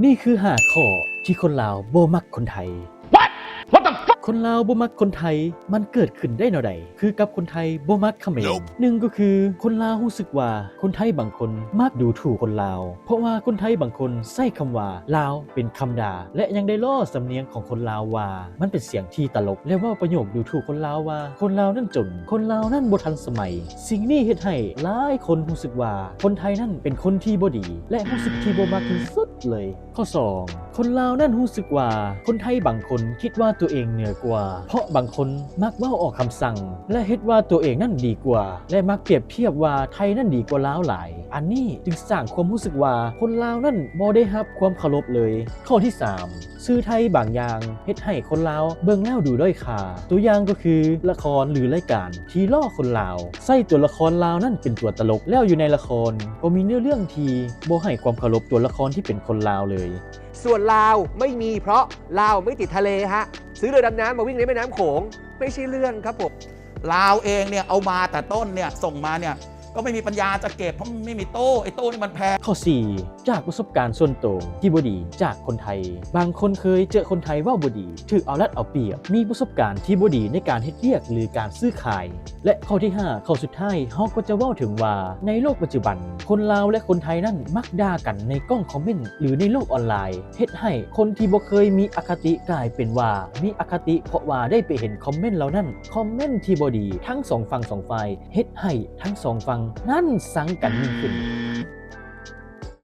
ນີ້ຄືຫ້າຂໍ້ທີ່ຄົນລາວບໍ່ມັກຄົນໄທ. ຄົນລາວບໍ່ມັກຄົນໄທ ມັນເກີດຂຶ້ນໄດ້ແນວໃດ? ຄືກັບຄົນໄທບໍ່ມັກຂະເໝນ. ໜຶ່ງກໍຄື ຄົນລາວຮູ້ສຶກວ່າຄົນໄທບາງຄົນມັກດູຖູກຄົນລາວ ເພາະວ່າຄົນໄທບາງຄົນໃຊ້ຄຳວ່າລາວເປັນຄຳດ່າ ແລະ ຍັງໄດ້ລໍ້ສຳນຽງຂອງຄົນລາວວ່າມັນເປັນສຽງທີ່ຕະຫຼົກ ແລະ ເວົ້າປະໂຫຍກດູຖູກຄົນລາວວ່າ ຄົນລາວນັ້ນຈົນ, ຄົນລາວນັ້ນບໍ່ທັນສະໄໝ. ສິ່ງນີ້ເຮັດໃຫ້ຫຼາຍຄົນຮູ້ສຶກວ່າຄົນໄທນັ້ນເປັນຄົນທີ່ບໍ່ດີ ແລະ ຮູ້ສຶກທີ່ບໍ່ມັກທີ່ສຸດເລີຍ. ຂໍ້ສອງ ຄົນລາວນັ້ນຮູ້ສຶກວ່າຄົນໄທບາງຄົນຄິດວ່າຕົວເອງເໜືອກວ່າ ເພາະບາງຄົນມັກເວົ້າອອກຄຳສັ່ງ ແລະ ເຮັດວ່າຕົວເອງນັ້ນດີກວ່າ ແລະ ມັກປຽບທຽບວ່າໄທນັ້ນດີກວ່າລາວຫຼາຍ. ອັນນີ້ຈຶ່ງສ້າງຄວາມຮູ້ສຶກວ່າຄົນລາວນັ້ນບໍ່ໄດ້ຮັບຄວາມເຄົາລົບເລີຍ. ຂໍ້ທີສາມ ສື່ໄທບາງຢ່າງເຮັດໃຫ້ຄົນລາວເບິ່ງແລ້ວດູດ້ອຍຄ່າ. ຕົວຢ່າງກໍຄືລະຄອນ ຫຼື ລາຍການທີ່ລໍ້ຄົນລາວ ໃຊ້ຕົວລະຄອນລາວນັ້ນເປັນຕົວຕະຫຼົກ ແລ້ວຢູ່ໃນລະຄອນກໍມີເນື້ອເລື່ອງທີ່ບໍ່ໃຫ້ຄວາມເຄົາລົບຕົວລະຄອນທີ່ເປັນຄົນລາວເລີຍ. ສ່ວນລາວໄມ່ມີ ເພາະລາວໄມ່ຕິດທະເລຮະ ຊື້ເຮືອດຳນ້ຳມາວິ່ງໃນແມ່ນ້ຳໂຂງ ໄມ່ໃຊ່ເລື່ອງຄັບຜົມ. ລາວເອງເນຍເອົາມາແຕ່ຕົ້ນເນຍ ສົ່ງມາເນຍ ກໍໄມ່ມີປັນຍາຈະເກັບ ເພາະມັນໄມ່ມີໂຕ້ ໄອ້ໂຕ້ນີ້ມັນແພງ. ຂໍ້ສີ່ ຈາກປະສົບການສ່ວນໂຕທີ່ບໍ່ດີຈາກຄົນໄທ. ບາງຄົນເຄີຍເຈີຄົນໄທເວົ້າບໍ່ດີ ຖືກເອົາລັດເອົາປຽບ ມີປະສົບການທີ່ບໍ່ດີໃນການເຮັດວຽກ ຫຼື ການຊື້ຂາຍ. ແລະ ຂໍ້ທີຫ້າ ຂໍ້ສຸດທ້າຍ ເຮົາກໍຈະເວົ້າເຖິງວ່າ ໃນໂລກປັດຈຸບັນ ຄົນລາວ ແລະ ຄົນໄທນັ້ນມັກດ່າກັນໃນກ້ອງຄອມເມັນ ຫຼື ໃນໂລກອອນລາຍ ເຮັດໃຫ້ຄົນທີ່ບໍ່ເຄີຍມີອະຄະຕິກາຍເປັນວ່າມີອະຄະຕິ ເພາະວ່າໄດ້ໄປເຫັນຄອມເມັນເຫຼົ່ານັ້ນ. ຄອມເມັນທີ່ບໍ່ດີທັງສອງຝັ່ງສອງຝ່າຍ ເຮັດໃຫ້ທັງສອງຝັ່ງນັ້ນຊັງກັນຍິ່ງຂຶ້ນ.